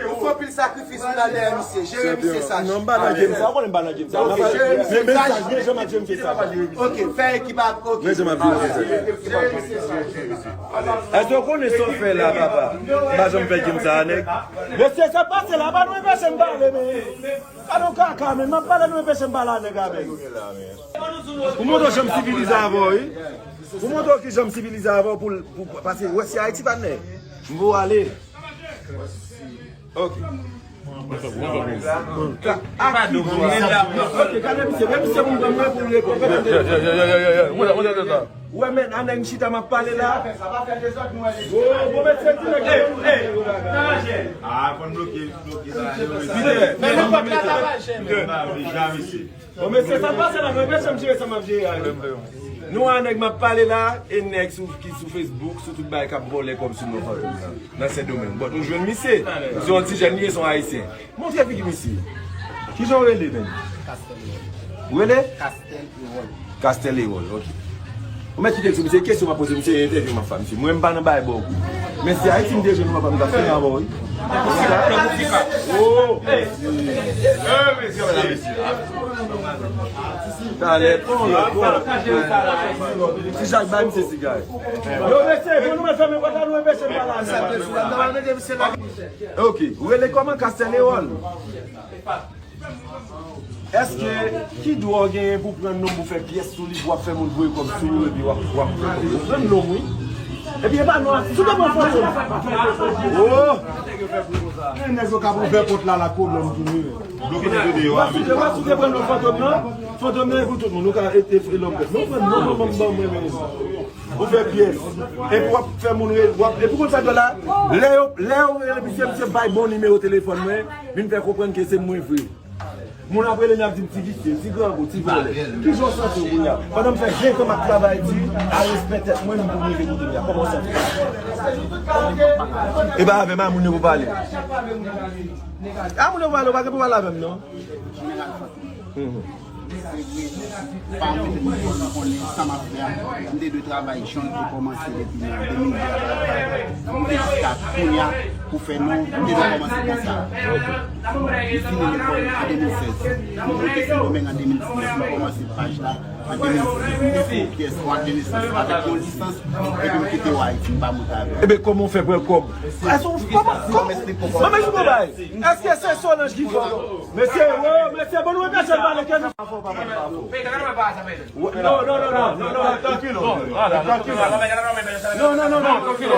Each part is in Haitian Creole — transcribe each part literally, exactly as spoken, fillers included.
Ou fè anpil sakrifis pou n al dèyè misye. Jere misye saj. Non, m pa nan game sa. Ou konnen m pa nan game sa. Ok, jere misye saj. Men, men saj, men jan m ap jere misye saj. Ok, fè ekip ap, ok. Men jan m ap jere misye saj. Èske w konnen sa w fè la, papa? M pa janm fè game sa a, nèg. Mesye, sa pase la, pa nou anpeche m pale, men. Pa nou kaka, men m ap pale, nou anpeche m pale a nèg avè. Pou montre w jan m sivilize avè w, wi. Pou montre w ki jan m sivilize avè w, pou, pou, paske wè si Ayiti pa t nèg. M vo ale. Ok. Ok, gade misye, men misye pou mwen pou l reponn. Ou wè men, anèg chita m ap pale la. Bon, bon, mesye, ti nèg. Ah, konn bloke, bloke sa yo. Pidè, men nou pa pale la. Pidè, pa vle jan mesye. Bon, mesye, sa pase la, mwen, mesye, m jere sa m ap jere a, wi. Nou a nèg m ap pale la, e nèg sou, ki sou Facebook, sou tout bagay k ap vòlè kòb sou non Fantom nan, nan Sendomeng. Bon, nou jwenn misye. Se yon ti jèn li ye, se yon ayisyen. Montre figi misye. Kijan w rele, menm? Ou rele? Castel Erol. Castel Erol, ok. Ou mèt kite sou misye, kesyon m ap poze misye, entèvyou m ap fè misye. Mwen, m pa nan bay bò kou. Men si Ayiti m te jwenn, m ap fè misye avè w, wi. Oh! Talè, pon lòt, pon lòt. Ti Jak bay misye siga. Yo, mesye, bon, nou mèt fèmen pòt la, nou anpeche m pale a. Ok, ou rele kòman? Castel Erol. Èske ki dwa w genyen pou pran non m pou fè pyès sou li, pou w ap fè moun voye kòb sou ou, epi w ap, w ap fè kòb? Pran non m, wi. Epi e pa non a, si w te pran Fantom. Oh! Men nèg yo ka ouvè pòt la, la pwoblèm tou, wi. Bloke nèg yo deyò a, wi. Ou te pran non Fantom nan, Fantom nan e pou tout moun, ou ka e, e, e lòm pèp. Men w pran non, non, non, ban mwen, men. Ou fè pyès. Epi w ap fè moun rele, w ap, epi w konn sa k la, lè yo, lè yo rele misye, misye bay bon nimewo telefòn mwen, vin fè konprann ke se mwen vre. Moun ap rele m, y ap di m ti visye, ti grangou, ti vòlè. Kijan w santi w kounye a? Pandan m fè ven tan m ap travay di, a respè tèt mwen, menm pou m rive kote m ye a. Kòman w santi w? E pa avè m a moun yo pou pale. A moun yo pou pale, ou pa gen pou pale avè m, non. Mhm. Se vre, pa mete m nan konnen sa m ap fè a. M te dwe travay jan l te kòmanse depi nan de mil de a. M te jiska kounye a pou fè non, m te dwe kòmanse konsa. M fini lekòl an de mil sèz. M monte Sendomeng an de mil diznèf, m kòmanse paj la an de mil diznèf. M te fè yon pyès an de mil diznèf avèk yon lisans, epi m kite w Ayiti, m pa monte avè w. Ebe, kòman w fè pran kòb? Èske w, kòman, kòman, mwen menm, yon bagay. Èske se Solange ki fò? Mesye, wo, mesye, bon, nou anpeche l pale, ke nou pa fò, pa fò, pa fò. Non, non, non, non, non, non, trankil, trankil. Non, non, non, non, trankil.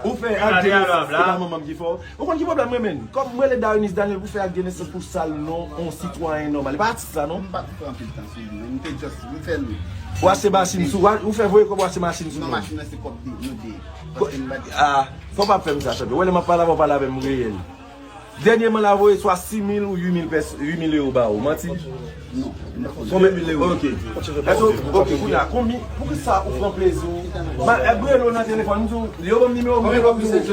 Ou fè ak de nesans, se pa manman m ki fè w. Ou konn ki pwoblèm mwen menm? Kòm mwen rele Darionis Daniel pou fè ak de nesans pou sal non, on sitwayen nòmal. E pa atis la, non? M pa t fè anpil tan sou li, men m te just, m fè l. Ou achte machin sou, ou fè voye kòb ou achte machin sou non, non. Machin nan se kòb de, nou de. Paske m pa t. Ah, fò w pa fè m sa, chanpyon. Ou wè lè m ap pale avè w, pale avè m reyèl. Dènyèman, l a voye swa sis mil ou uit mil pès-, uit mil ewo ba ou. Manti? Non. Konbyen? De mil ewo. Ok. Èske, ok, kounye a, konbyen, poukisa ou pran plezi w? Ma, e, rele w nan telefòn, m di w, yo ban m nimewo m, mwen ba w nimewo.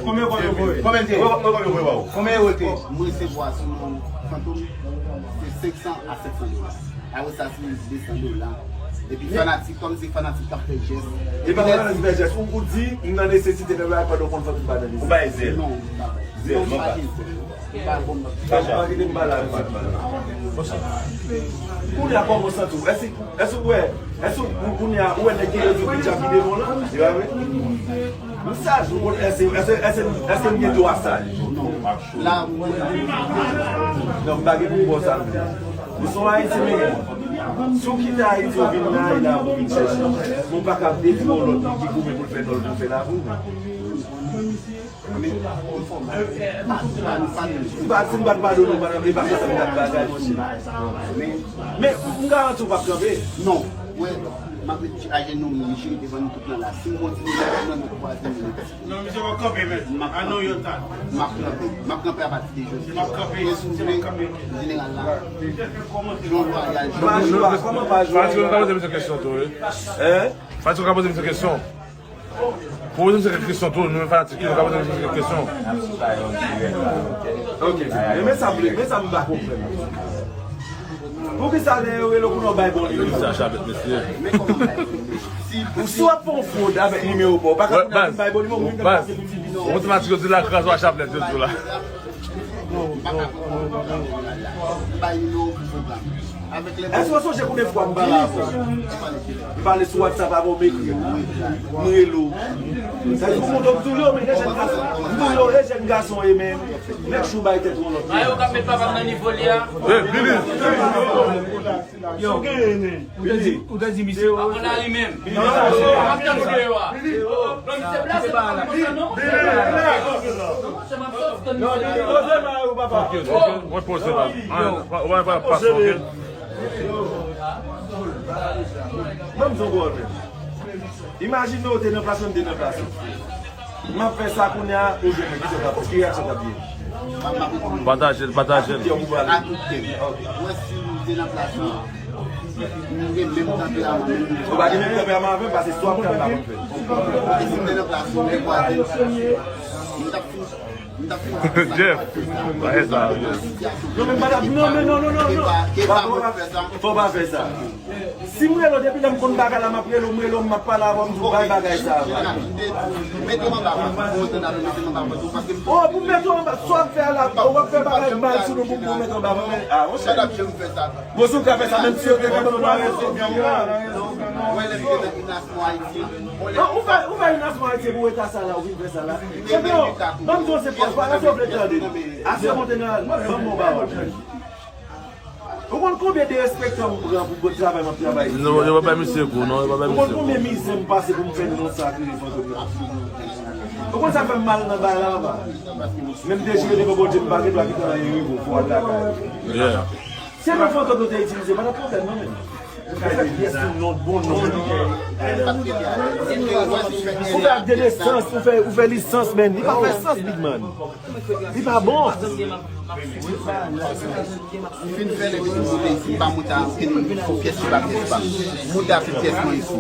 Konbyen kòb yo voye? Konbyen kòb yo voye ba ou? Konbyen kòb yo voye ba ou? Konbyen yo te? Mwen resevwa sou non Fantom, se senk san a sèt san dola. Apre sa, se de san dola. Epi fanatik, kòm se fanatik k ap fè jès. E pa fanatik fè jès. Ou, ou di, m nan nesesite fè bagay pandan w konn Fantom pa nan nesesite. Ou bay zèl. Non, m pa bay. Zèl, non, m pa gen zèl. M pa bon. Pa kite m pale avè w. Kounye a, kòman w santi w? Èske, èske w wè, èske w, kounye a, ou wè nèg ki redi pou djab ki devan w lan? Se pa vre? M saj, ou konn, èske, èske, èske, èske m gen dwa saj? Non. La, mwen. Non, m pa gen pou m ba w sa, non. Ou se yon Ayisyen, men si w kite Ayiti, ou vin nan Ayiti la pou vin chèche. Mwen pa ka detwi yon lòt moun ki goumen pou l fè nòl pou l fè lavi w. Men, konfòm. Pa, pa, pa, si m pa t padone w, pa t ap, e pa konsa m t ap bagay, monchè. Men, men, m garanti w p ap kanpe. Non. Wè, m ap ret ajenou m, m jire devan nou tout lan la. Si m kontinye, m ap nan nou twazyèm minit. Non, misye p ap kanpe, men. M ap kanpe. M ap kanpe. M ap kanpe apati de jodi. M ap kanpe. Mwen sou men jeneral la. Yon vwayaj. Fasil, ou ka poze misye kesyon tou, wi. Hein? Fasil, ou ka poze misye kesyon. Poze misye kèk kesyon tou, nou fanatik, nou ka poze misye kèk kesyon. Ok, men, men sa m vle, men sa m pa konprann. Poukisa lè yo rele w pou nou bay bon nimewo? Sa chaplèt, mesye. Ou si w ap fè yon fwod avèk nimewo pa w, pa ka konn ap vin bay bon nimewo, moun vin pase pou ti vin. Otomatik yo di la kraz w a chaplèt, yo di w la. Èske w sonje konbyen fwa m pale avè w? M pale sou WhatsApp avè w, m ekri w, m rele w. Sa di pou kontan m toujou, men de jèn gason. M toujou de jèn gason, e men nèg chou bay tèt yon lòt. Ayo k ap met papa m nan nivo li a. Eh, Billy. Yo, ou te di, ou te di misye. Papa nan li menm. Papa nan li menm. Non, misye plase pa konsa non. Mwen poze la. Mwen pa pase, ok? Ban m di w bagay. Imajine w te nan plas mwen, m te nan plas ou. M ap fè sa kounye a, ou jwenn mwen, kisa w t ap, ki reyaksyon w t ap gen? Pataje l, pataje l. Akoute, ou wè si m te nan plas ou, m gen menm tanperaman, menm nivo. Ou pa gen menm tanperaman avè m, paske sa w ap fè, m pa konn fè. E si m te nan plas ou, m te kwaze, m t ap fin Jeff, pa fè sa. Non, men, non, men, non, non, non, non. Fò w pa fè sa. Si m rele w, depi lè m konn bagay la, m ap rele w, m rele w, m ap pale avè w, m di w bay bagay sa a. Oh, pou m mete w anba, sa w ap fè la, w ap fè bagay mal sou nou pou m mete w anba mwen. Ah, monchè. Bon, si w ka fè sa, menm si yo te fè ban nou arete, ou fè, ou fè Inasmo Ayiti pou eta sa la, ou vin fè sa la. Ebyen, ban m di w se pwòs, bagay sa w vle tande. Aswè monte nan, ban m bon pawòl. Ou konn konbyen derespektan m pran pou bon travay m ap travay isit la? Non, yo pa bay misye kou, non, yo pa bay misye kou. Ou konn konbyen mizè m pase pou m fè non sa a ki rele Fantom nan? Ou konn sa fè m mal nan bagay la anba? Men m dechire devan Bondye, m pa gen dwa kite anyen rive w, fò w al lakay ou. Yeah. Se non Fantom yo te itilize, pa t ap pwoblèm non, men. Ou fè pyès sou non, bon non. Ou fè ak de nesans, ou fè, ou fè lisans, men. Li pa fè sans, big man. Li pa bon. M fin fè l epi m moute isi, m pa moute a okenn pyès ki pa pyès pa m. M moute a tout pyès mwen isi.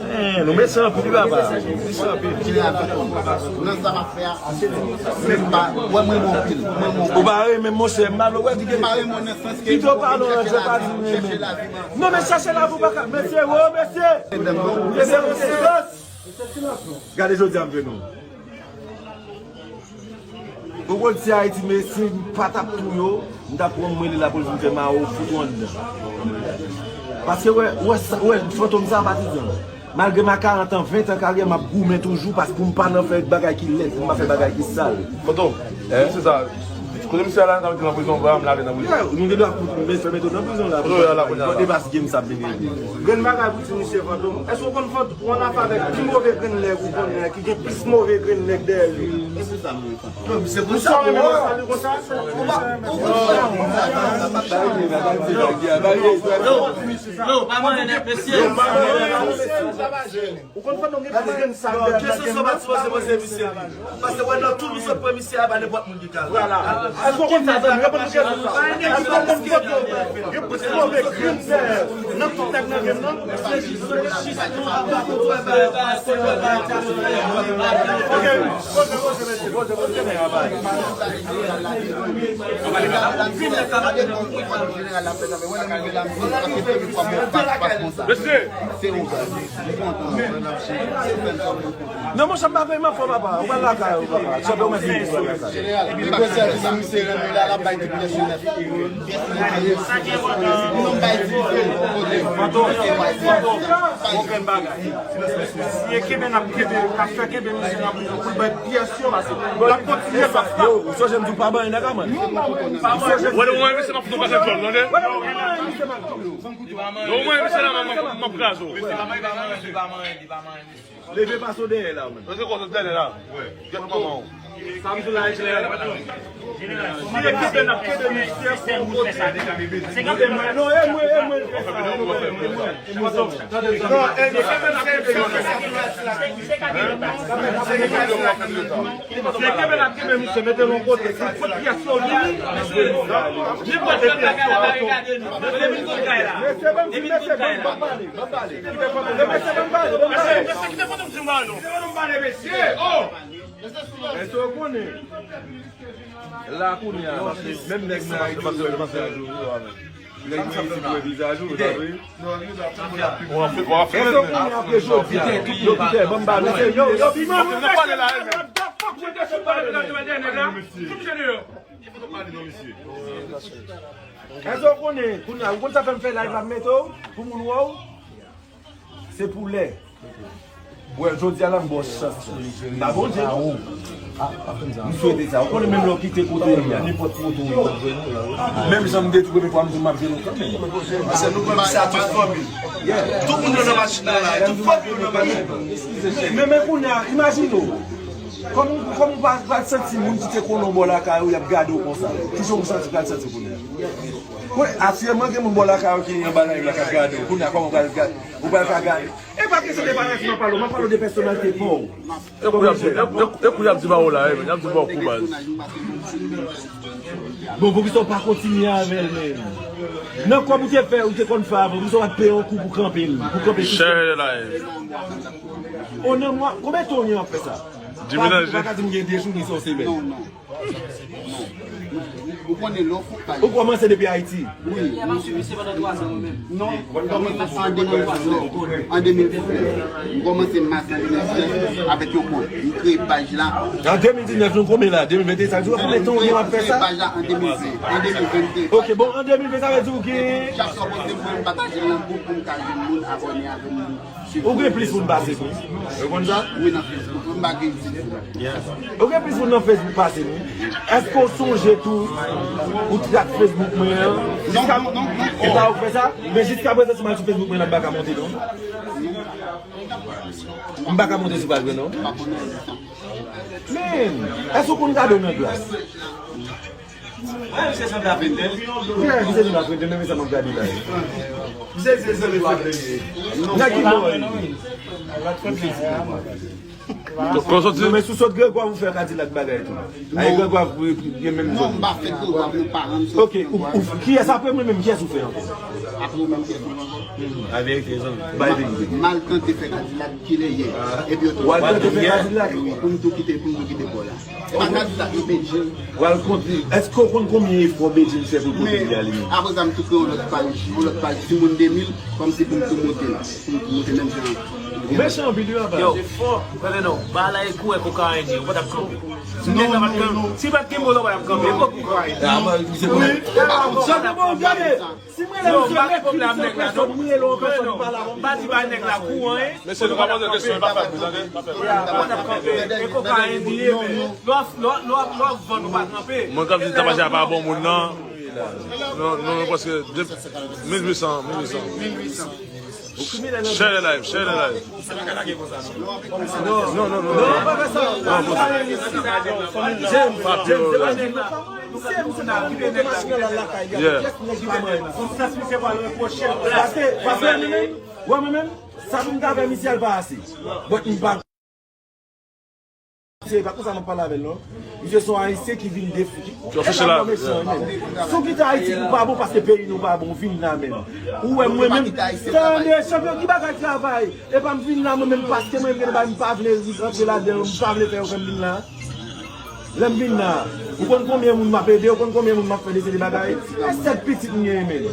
Eh, nou mechan anpil, wi, papa. Mechan anpil. Nan sa m ap fè a, menm pa, wè, m renmen w anpil. M renmen w anpil. Ou pa renmen m, monchè, m malorè, di ke m pa renmen w nan sans ke pito pale w, chèche lavi m, chèche lavi m. Non, men chèche lavi w pa ka, mesye, wo, mesye. Mesye, mesye. Gade jodi a m jwenn nou. Ou konn si Ayiti, men si m pa t ap touye w, m t ap pran m rele lapolis, m fè mawo fout ou anndan. Paske wè, wè, sa- wè, fantom sa patizan. Malgre m a karant an, ven an karyè, m ap goumen toujou, paske pou m pa nan fè bagay ki lèd, pou m pa fè bagay ki sal. Fantom, se sa. Kote misye a la, sa vle di nan prizon, vre, m lage nan prizon. Yeah, nou gen dwa kout, men fè mete w nan prizon la. Kote w ye la, kounye a la? Kote bas game sa ap vini. Grenn bagay pou di misye Fantom. Èske w konn Fantom? Ou annafè avèk pi move grenn nèg ou konnen, ki gen plis move grenn nèg dèyè li. Se pou sa, ou menm ou sali konsa? Yo, pa manyen nèt, mesye. Ou konn Fantom gen plis grenn sa dèyè l. Kesyon sa w pa sipoze poze misye li. Paske wè nan tou nou sot pran misye a, pa nenpòt moun ki ka la. Vwala. Èske w konn sa, zanmi? Reponn nou kesyon sa. Èske w konn Fantom gen plis move grenn dèyè nan tout nèg nan game nan? Ok, poze, poze, mesye, poze, poze, mesye. Mesye! Non, monchè, m pa vle, m anfòm, papa. Ou pral lakay ou, papa. Chanpyon, mèsi, ou pral lakay. Jeneral, li pral lakay. Li pral lakay. Fantom, Fantom, okenn bagay. Si e kenbe n ap kenbe, n ap fè kenbe misye nan prizon pou l bay pyès yo, paske l ap kontinye fè sa. Yo, ou sonje m di w pa ban nèg a, man. Ou sonje m di w. Wè, ou wè, misye m ap fout yon kase djòl, tande? Wè, ou wè, misye m ap Yo, mwen, mesye la, m ap, m ap kraze w. Li pa manyen, li pa manyen, li pa manyen, mesye. Leve pase w dèyè la, man. Mesye, kòm w dèyè la. Wi. Gèt manman w. Sa m di w la e klè. Si e kenbe n ap kenbe misye pou yon kote. Non, e mwen, e mwen, e mwen, e mwen. Non, e mwen, e mwen. Se kenbe n ap kenbe misye, mete l yon kote. Si fout pyès yo vini, li pote pyès yo. Mesye, ban m fin, mesye, ban m, ban m pale, ban m pale. Mesye, ban m pale, ban m pale. Mesye, kite fantom di m pale non. Mesye, w konnen. La kounye a, menm nèg nan Ayiti wè vizaj ou, nèg nan Ayiti wè vizaj ou, sa vre? Èske kounye a apre jodi a, Dokitè, ban m ba mesye, yo, yo, piman, èske w konnen, kounye a, ou konn sa fè m fè live la, m mete w, pou moun wè w? Se pou lè. Wè, jodi a la, m ba w chans. M pa Bondye, non. M swete sa. Ou konnen menm lè w kite kote w ye a, nenpòt kote w ye. Menm jan m te di premye fwa, m di w m ap jwenn ou kanmenm. Paske nou konn sa tout fanmi. Tout moun nan machin nan la, tout fanmi yo nan machin nan. Men, men kounye a, imajine w. Kòm, kòm ou pa, pa santi moun ki te konnen w bò lakay ou, y ap gade w konsa. Kijan w santi, pral santi kounye a? Wi, asireman gen moun bò lakay ou ki anba live la k ap gade w. Kounye a, kòman w pral gade? Ou pral ka gade. E pa kesyon de parèt m ap pale w, m ap pale w de pèsonalite pa w. E kou y ap di, e, e, e kou y ap di ba w la, e, y ap di ba w kou baz. Bon, poukisa w pa kontinye avè l menm? Nan kòb ou te fè, ou te konn fè avan, poukisa w pa t peye yon kou pou kanpe l, pou kanpe sistèm? Share the live. O nan mwa, konbyen tan w gen w ap fè sa? Di menaj. Pa ka di m gen de jounen se yon semèn. Non, non. Ou konnen lè w foup pale. Ou kòmanse depi Ayiti? Wi. Non, m kòmanse an de mil diznèf. An de mil diznèf. M kòmanse mas an de mil diznèf avèk yon kont. M kreye paj la. An de mil diznèf, nou konbyen la? De mil venteyen, sa di w konbyen tan w gen w ap fè sa? M kreye paj la an de mil ven. An de mil ven. Ok, bon, an de mil ven, sa vle di w gen. Chak fwa poste m, m pataje l nan gwoup pou m ka jwenn moun, abòne avè m. Ou gen plis moun pase m wi. Ou konn sa? Wi, nan Facebook. M pa gen itil. Ou gen plis moun nan Facebook pase m wi. Èske w sonje tou ou track Facebook mwen an? Non, non, non, non. E pa ou k fè sa? Men jiskaprezan, si m al sou Facebook mwen la, m pa ka monte non. M pa ka monte sou paj mwen non. Men, èske w konn gade w nan glas? Mwen, misye sanble ap vin tèl. Wi, misye sanble ap vin tèl, men sa m ap gade la. Misye, misye sanble ap vin tèl. Nan ki bò li? Kon soti. Non, men sou sot Gregwav ou fè Kadilak bagay tou. Ay Gregwav gen menm zòn. Non, m pa fè Gregwav, nou paran m soti. Ok, ou, ou, kiyès apre mwen menm, kiyès ou fè ankò? Apre ou menm, kiyès ou fè ankò? Laverite, zanmi. Bay verite. M al tante fè Kadilak kilè yè. Epi yo tou. W al tante fè Kadilak? Wi, pou m tou kite, pou m tou kite bò la. Se pa Kadilak, non, Bedjine. W al konte, èske w konn konbyen efò Bedjine fè pou l pote li a li menm? Apre sa, m tou kreye yon lòt paj, yon lòt paj Timoun de mil, kòmsi pou m tou monte la. Pou m tou monte menm jan. Ou mechan anpil wi, apa. Yo, tande non, bagay la e kou e kokayen, ou pa t ap kanpe. Si nèg la pa t kanpe, si pa t gen molo, ou pa t ap kanpe. E kou kokayen. Wi, jan de bon, gade. Si mwen la, misye mèt plis an pèsòn, mwen la an pèsòn, m pa la. M pa di bay nèg la kou anyen. Mesye, nou pa poze kesyon, pa fè bri, tande? Pa fè bri. Ou pa t ap kanpe. E kokayen li ye, men. Lè w ap, lè w ap, lè w ap vann, ou pa kanpe. Moun k ap di tapaja pa bon moun nan. Non, non, non, paske de, mil uit san, mil uit san. Share the live, share the live. Non, non, non, non. Non, pa fè sa. James, James, se pa nèg la. Misye, misye pa konn monte machin nan lakay, gade. Yeah. Pyès nèg ki te manyen. Paske, paske mwen menm, wè mwen menm, sa pou m ta fè misye al pa ase. But m pa Se pa konsa m ap pale avè l non. Misye se yon Ayisyen ki vin defi. Ki ofisye la. Si w kite Ayiti pou pa bon paske peyi nou pa bon, vin la menm. Ou wè mwen menm. Tande, chanpyon, ki bagay travay? Epa m vin la mwen menm paske mwen menm gen bagay m pa vle rantre ladan, m pa vle fè yo fè m vin la. Lè m vin la, ou konn konbyen moun m ap ede, ou konn konbyen moun m ap fè de seri de bagay? E sèt pitit m genyen menm.